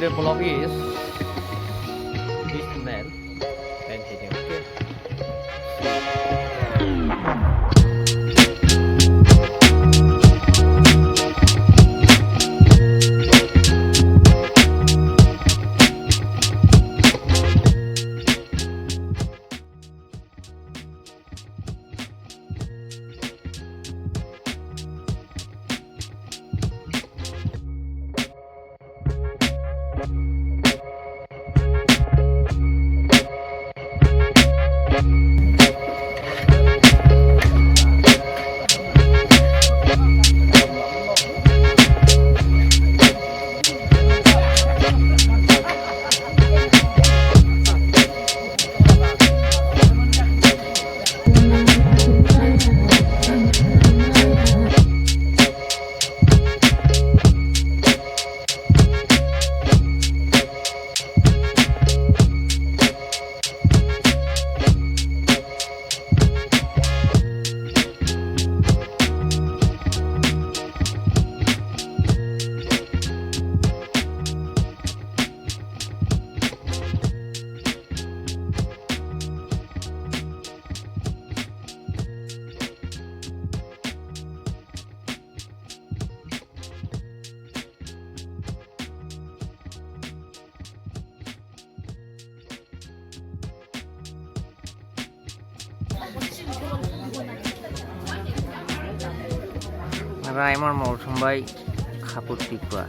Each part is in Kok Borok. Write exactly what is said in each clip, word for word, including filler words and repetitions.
The vlog is this man and he didn't care. Raimon mol thumbai khapur tikba.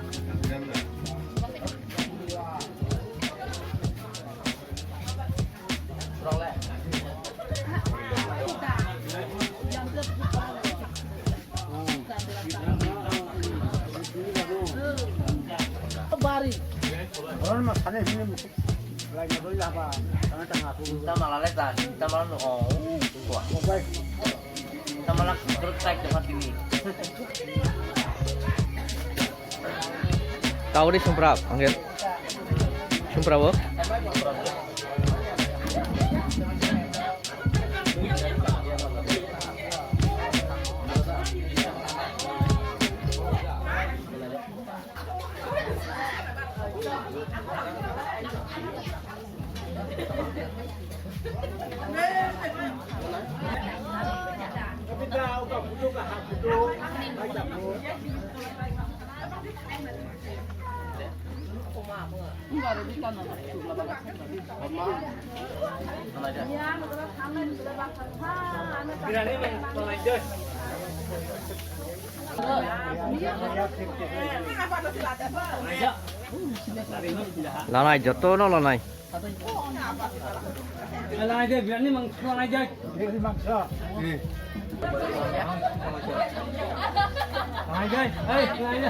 Tamala le ta, tamala no, oh, tamala, terus kayak tempat ini. Tau di sumprap, angel. Sumprap, oh. Lanai, joto no lanai. Lanai de, biryani mangso lanai de. Biryani mangso. Lanai de, hey, lanai de.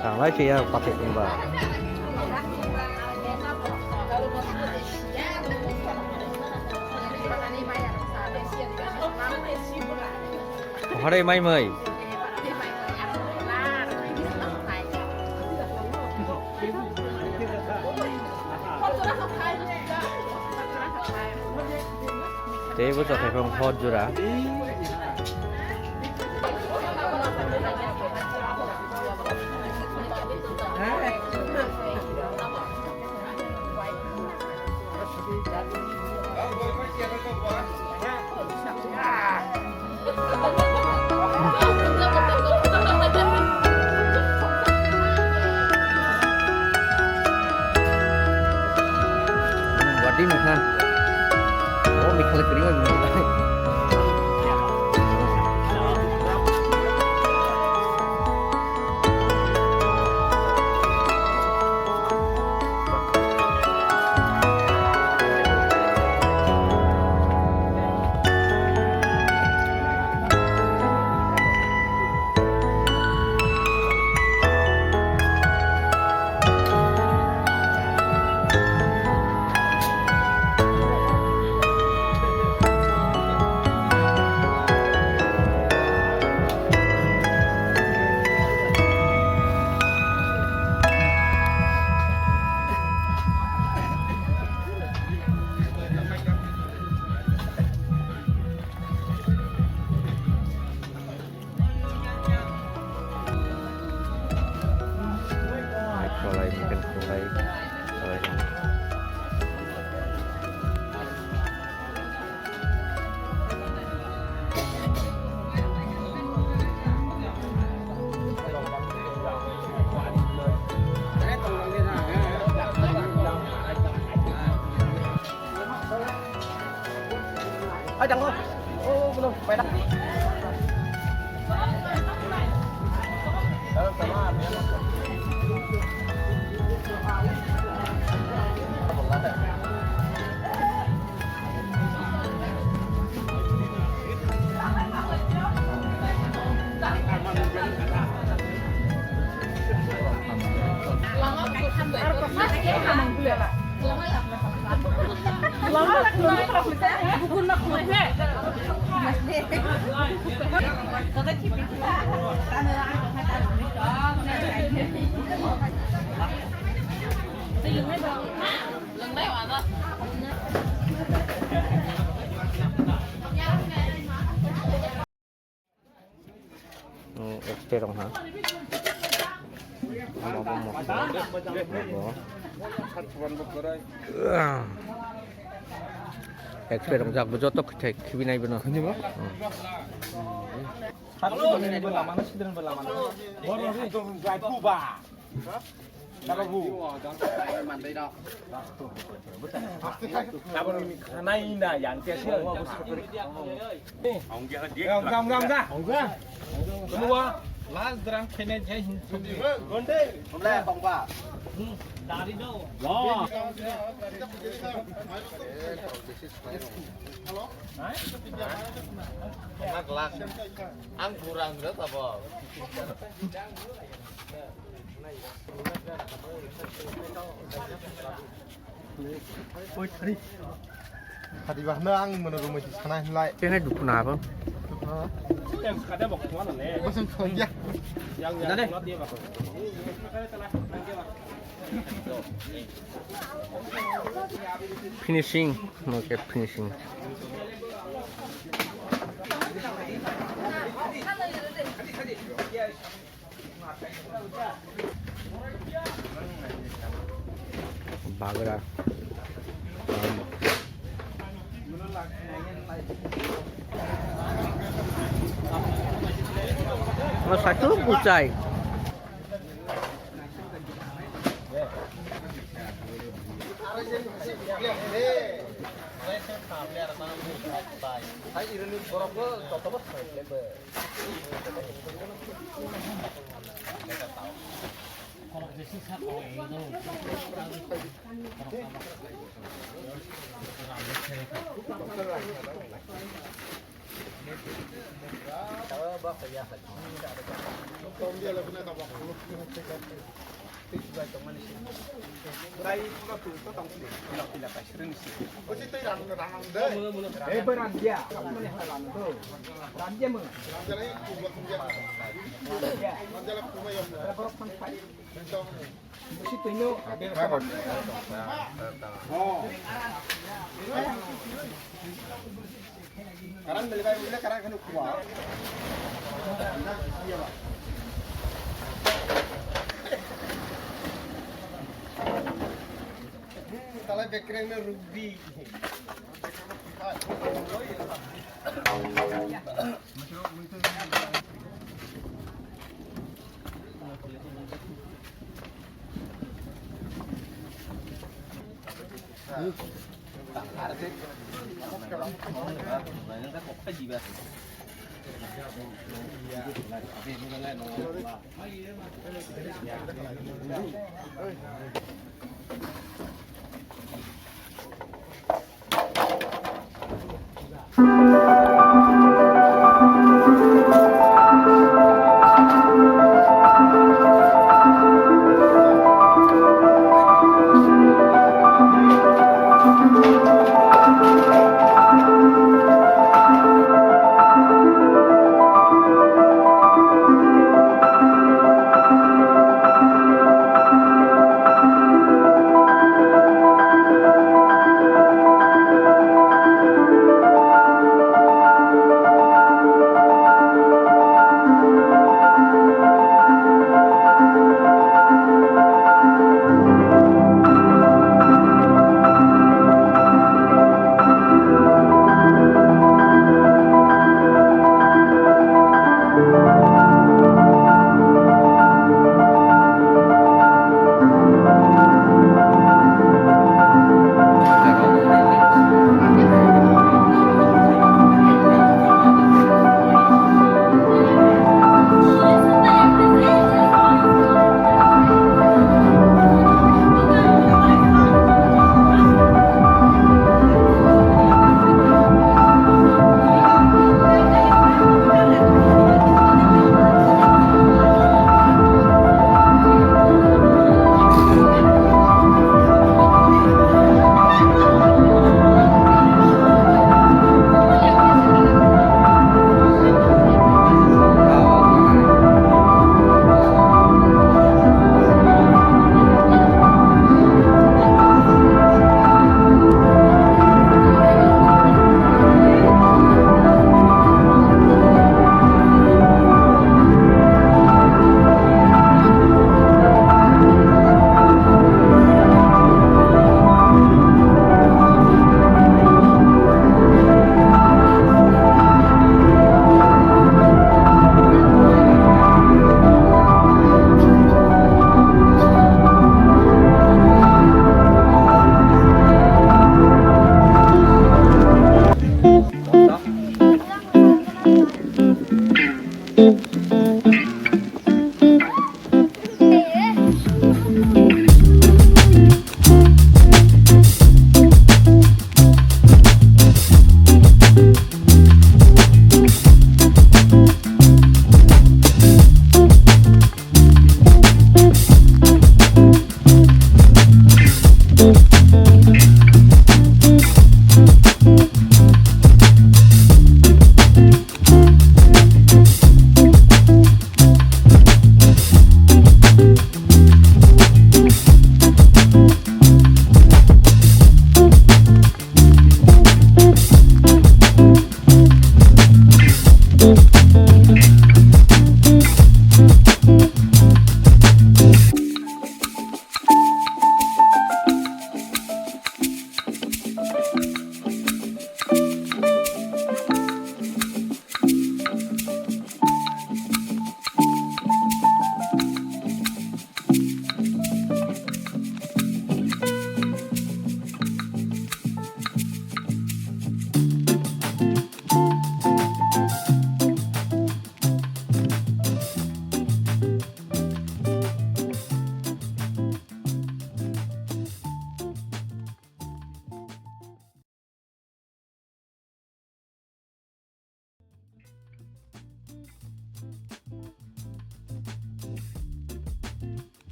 Tanglai khe ya pathik wngba. Hore mai mai. Tei bo chwthai phang hot jora. Hmm, expert rok ha. Omo bo mosla. Omo bo. Expert rok jak bo joto khithai khibi nai bono. Khini bo? Hmm. Sat bo lamano, sidran bo lamano. Boro ri. Tabuk ni khanai na yang tia sia. Ongga, ongga, ongga. Semua last drum kene jai hin. Gonde. Dari do. Wah. Ang kurang dah apa? Oi, thari. Thari ba, no, ang mono rumai si sana hinlai. Kene dukuna apa? Dukuna. Yang kada bok mana le? Bosong thong ya. Yang, yang, dia bak. Finishing, no ke finishing. Bagra. Ano satu bucai. Karang beli bai beli karang kanu kuwa. Iya, Pak. Hmm, talai bekreng na rugby.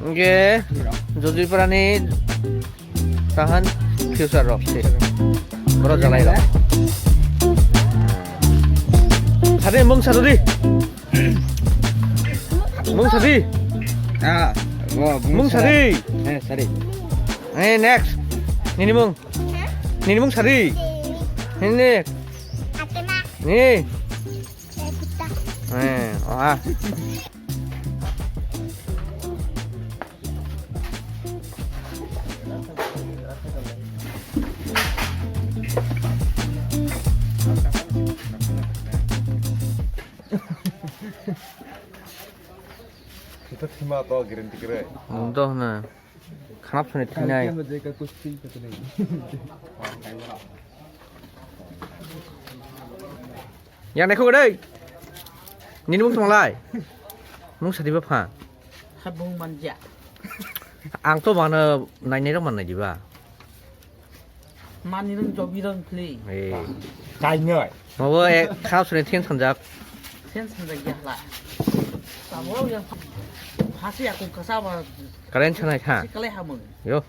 Hingke Jojipurani tahan future rok se. Boro jalai rok. Sadi mung sadi. Mung sadi. Ah, wo, Mung sadi. Eh, sadi. Eh, next. Nini mung. Nini mung sadi. Nini. Ni. Eh, oha. Kita thima to guarantee kere. Ang to na. Khanap sani thinai. Yang naikho dei. Nini mung tong lai. Mung sadi ba pha. Habung manja. Ang to mana nai nai rok mana diba. Mani rong jobi rong phli. Eh. Kainoi. Mabo e khanap sani thin sanjak. Thin sanjak ya la. Tamo yang phasi aku kasaba. Karen chanai kha. Kalai hamung. Yo.